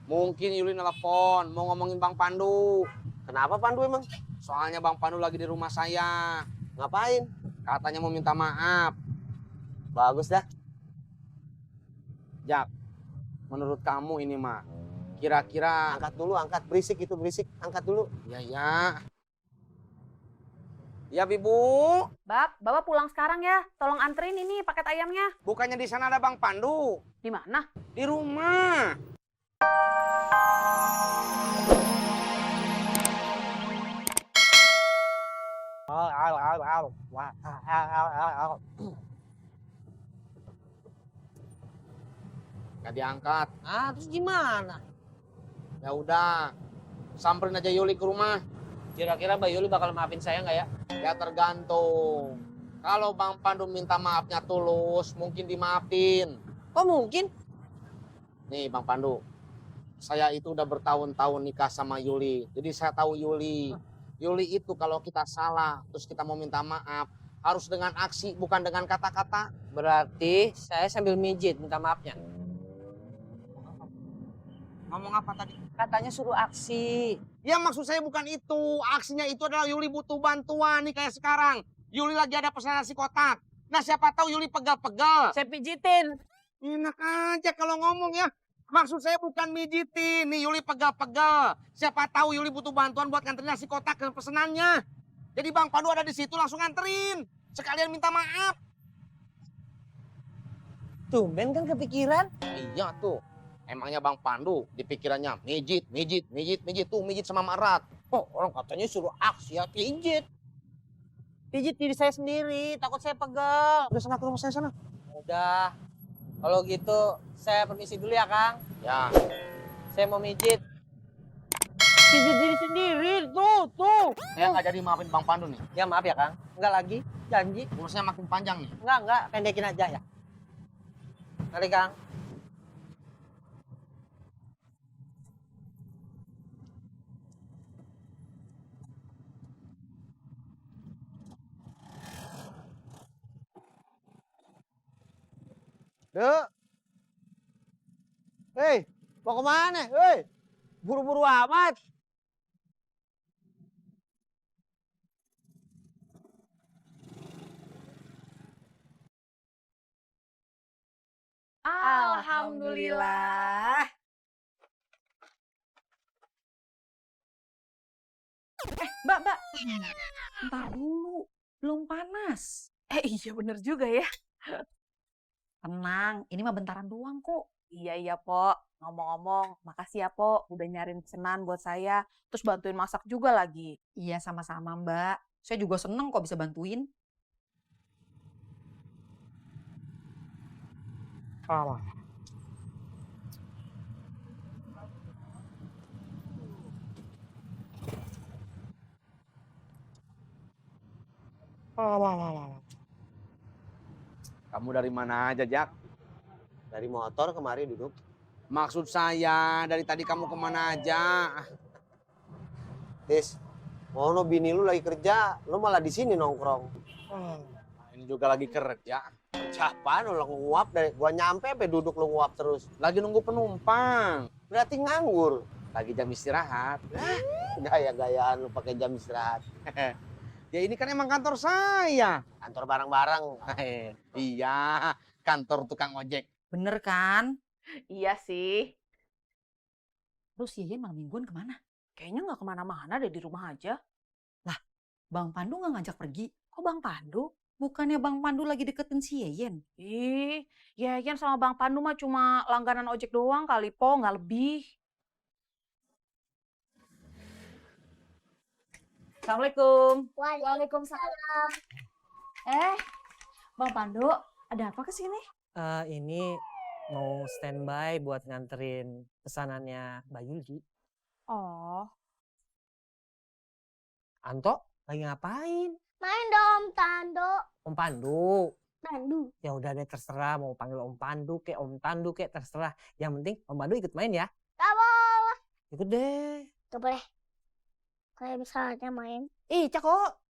Mungkin Yuli nelpon, mau ngomongin Bang Pandu. Kenapa Pandu emang? Soalnya Bang Pandu lagi di rumah saya. Ngapain? Katanya mau minta maaf. Bagus dah. Jak, menurut kamu ini mah, kira-kira... Angkat dulu, angkat. Berisik itu, berisik. Angkat dulu. Ya, ya. Ya, Bibu. Bapak pulang sekarang ya. Tolong anterin ini paket ayamnya. Bukannya di sana ada Bang Pandu? Di mana? Di rumah. Gak diangkat. Ah, terus gimana? Ya udah, samperin aja Yuli ke rumah. Kira-kira Mbak Yuli bakal maafin saya nggak ya? Ya tergantung. Kalau Bang Pandu minta maafnya tulus, mungkin dimaafin. Kok mungkin? Nih Bang Pandu, saya itu udah bertahun-tahun nikah sama Yuli. Jadi saya tahu Yuli. Yuli itu kalau kita salah, terus kita mau minta maaf, harus dengan aksi, bukan dengan kata-kata. Berarti saya sambil mijit minta maafnya. Ngomong apa tadi? Katanya suruh aksi. Ya maksud saya bukan itu. Aksinya itu adalah Yuli butuh bantuan nih kayak sekarang. Yuli lagi ada pesanan nasi kotak. Nah siapa tahu Yuli pegal-pegal. Saya pijitin. Enak aja kalau ngomong ya. Maksud saya bukan mijitin. Nih Yuli pegal-pegal. Siapa tahu Yuli butuh bantuan buat nganterin nasi kotak ke pesenannya. Jadi Bang Pandu ada di situ langsung nganterin. Sekalian minta maaf. Tumben kan kepikiran. Iya tuh. Emangnya Bang Pandu di pikirannya mijit tuh mijit sama marat. Oh, orang katanya suruh aksi ya pijit. Pijit diri saya sendiri, takut saya pegel. Udah sana ke rumah saya sana. Udah. Kalau gitu saya permisi dulu ya, Kang. Ya. Saya mau mijit. Pijit diri sendiri, tuh. Saya nggak jadi maafin Bang Pandu nih. Ya maaf ya, Kang. Enggak lagi, janji. Urusnya makin panjang nih. Enggak, pendekin aja ya. Mari, Kang. Dek. Hei, mau kemana? Hei, buru-buru amat. Alhamdulillah. Mbak. Ntar dulu. Belum panas. Iya bener juga ya. Tenang, ini mah bentaran doang kok. Iya, Pok. Ngomong-ngomong, makasih ya, Pok. Udah nyariin pesanan buat saya. Terus bantuin masak juga lagi. Iya, sama-sama, Mbak. Saya juga seneng kok bisa bantuin. Kamu dari mana aja, Jak? Dari motor kemari duduk. Maksud saya, dari tadi kamu kemana aja? Tis, mau bini lu lagi kerja, lu malah di sini nongkrong. Ini juga lagi kerja. Siapaan lu nguap dari gua nyampe sampai duduk lu nguap terus. Lagi nunggu penumpang. Berarti nganggur. Lagi jam istirahat. Gaya-gayaan lu pakai jam istirahat. Ya ini kan emang kantor saya. Kantor bareng-bareng. Iya, kantor tukang ojek. Bener kan? Iya sih. Terus Yeyen malam mingguan kemana? Kayaknya nggak kemana-mana deh, di rumah aja. Lah, Bang Pandu nggak ngajak pergi. Kok Bang Pandu? Bukannya Bang Pandu lagi deketin si Yeyen? Ih, Yeyen sama Bang Pandu mah cuma langganan ojek doang kali, Po, nggak lebih. Assalamualaikum. Waalaikumsalam. Bang Pandu, ada apa ke sini? Ini mau standby buat nganterin pesanannya Mbak Yuli. Oh, Anto, lagi ngapain? Main dong, Tando. Om Pandu. Tandu. Ya udah deh terserah mau panggil Om Pandu kek Om Tandu kek terserah. Yang penting Om Pandu ikut main ya. Gak boleh. Ikut deh. Gak boleh. Kayak misalnya main. Ih, Cako.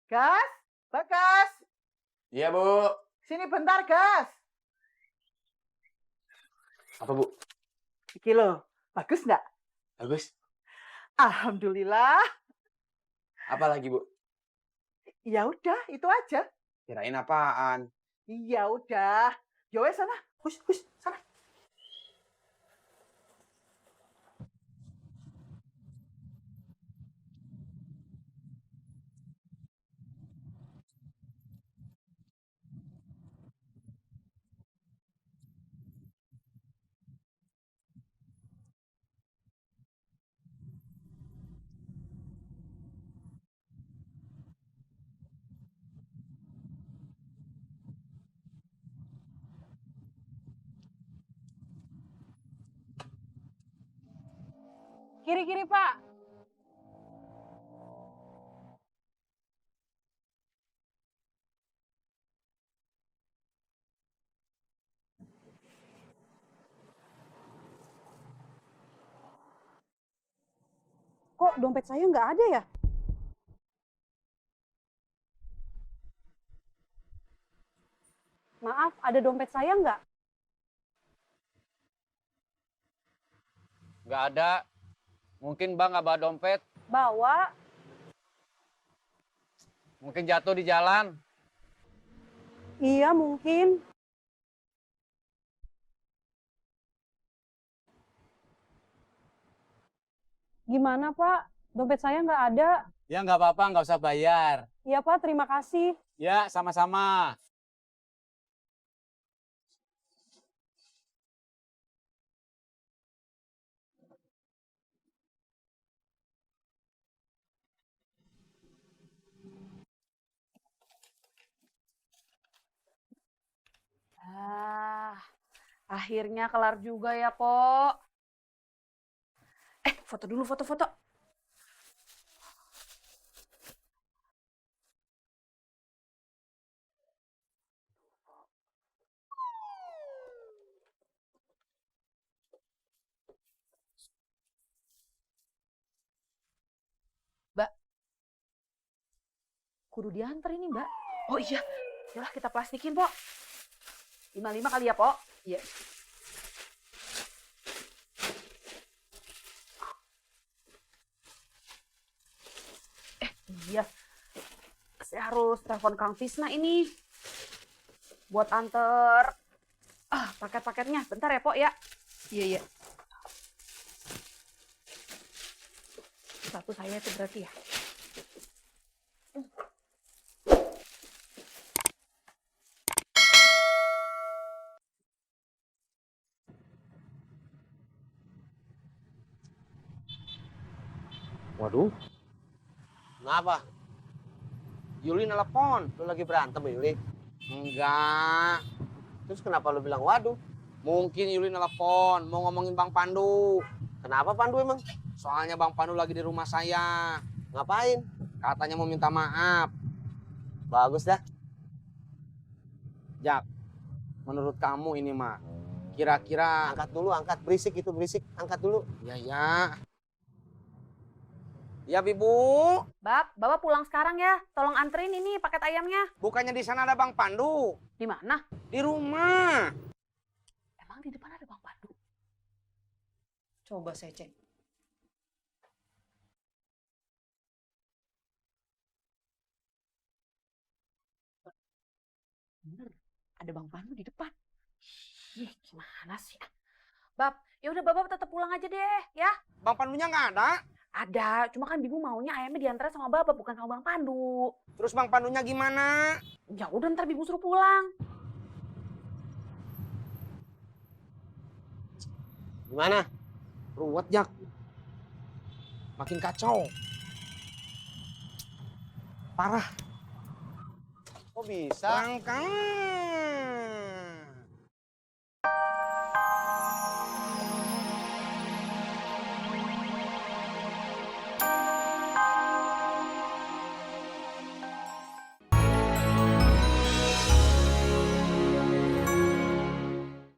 Gas, Bagas, Iya, Bu. sini bentar, Gas. Apa, Bu? Iki lo, bagus nggak? Bagus. Alhamdulillah. Apa lagi, Bu? Ya udah, itu aja. Kirain apaan? Ya udah. Yo sana, hush, sana. Kiri-kiri, Pak. Kok dompet saya nggak ada ya? Maaf, ada dompet saya nggak? Nggak ada. Mungkin Bang nggak bawa dompet. Bawa. Mungkin jatuh di jalan. Iya, mungkin. Gimana, Pak? Dompet saya nggak ada. Ya nggak apa-apa, nggak usah bayar. Iya, Pak. Terima kasih. Ya, sama-sama. Akhirnya kelar juga ya, Po. Foto dulu, foto-foto. Mbak, kudu diantar ini, Mbak. Oh iya, yalah kita plastikin, Po. 55 kali ya, Po? Iya. Iya. Saya harus telepon Kang Tisna ini. Buat anter paket-paketnya. Bentar ya, Po, ya. Iya, iya. Satu saya itu berarti ya. Waduh. Kenapa? Yuli nelpon. Lu lagi berantem ya, Yuli? Enggak. Terus kenapa lu bilang waduh? Mungkin Yuli nelpon. Mau ngomongin Bang Pandu. Kenapa Pandu emang? Soalnya Bang Pandu lagi di rumah saya. Ngapain? Katanya mau minta maaf. Bagus dah. Jak, menurut kamu ini mah kira-kira... Angkat dulu, angkat. Berisik itu, berisik. Angkat dulu. Ya, ya. Ya, Bibu. Bab, Bapak pulang sekarang ya. Tolong anterin ini paket ayamnya. Bukannya di sana ada Bang Pandu? Di mana? Di rumah. Emang di depan ada Bang Pandu? Coba saya cek. Bener, ada Bang Pandu di depan. Ih, gimana sih? Bab, ya udah Bapak tetap pulang aja deh, ya. Bang Pandunya nggak ada. Ada, cuma kan Bibu maunya ayamnya diantar sama Bapak, bukan sama Bang Pandu. Terus Bang Pandunya gimana? Ya udah ntar Bibu suruh pulang. Gimana? Ruwet, Jak. Makin kacau. Parah. Kok bisa? Langkah.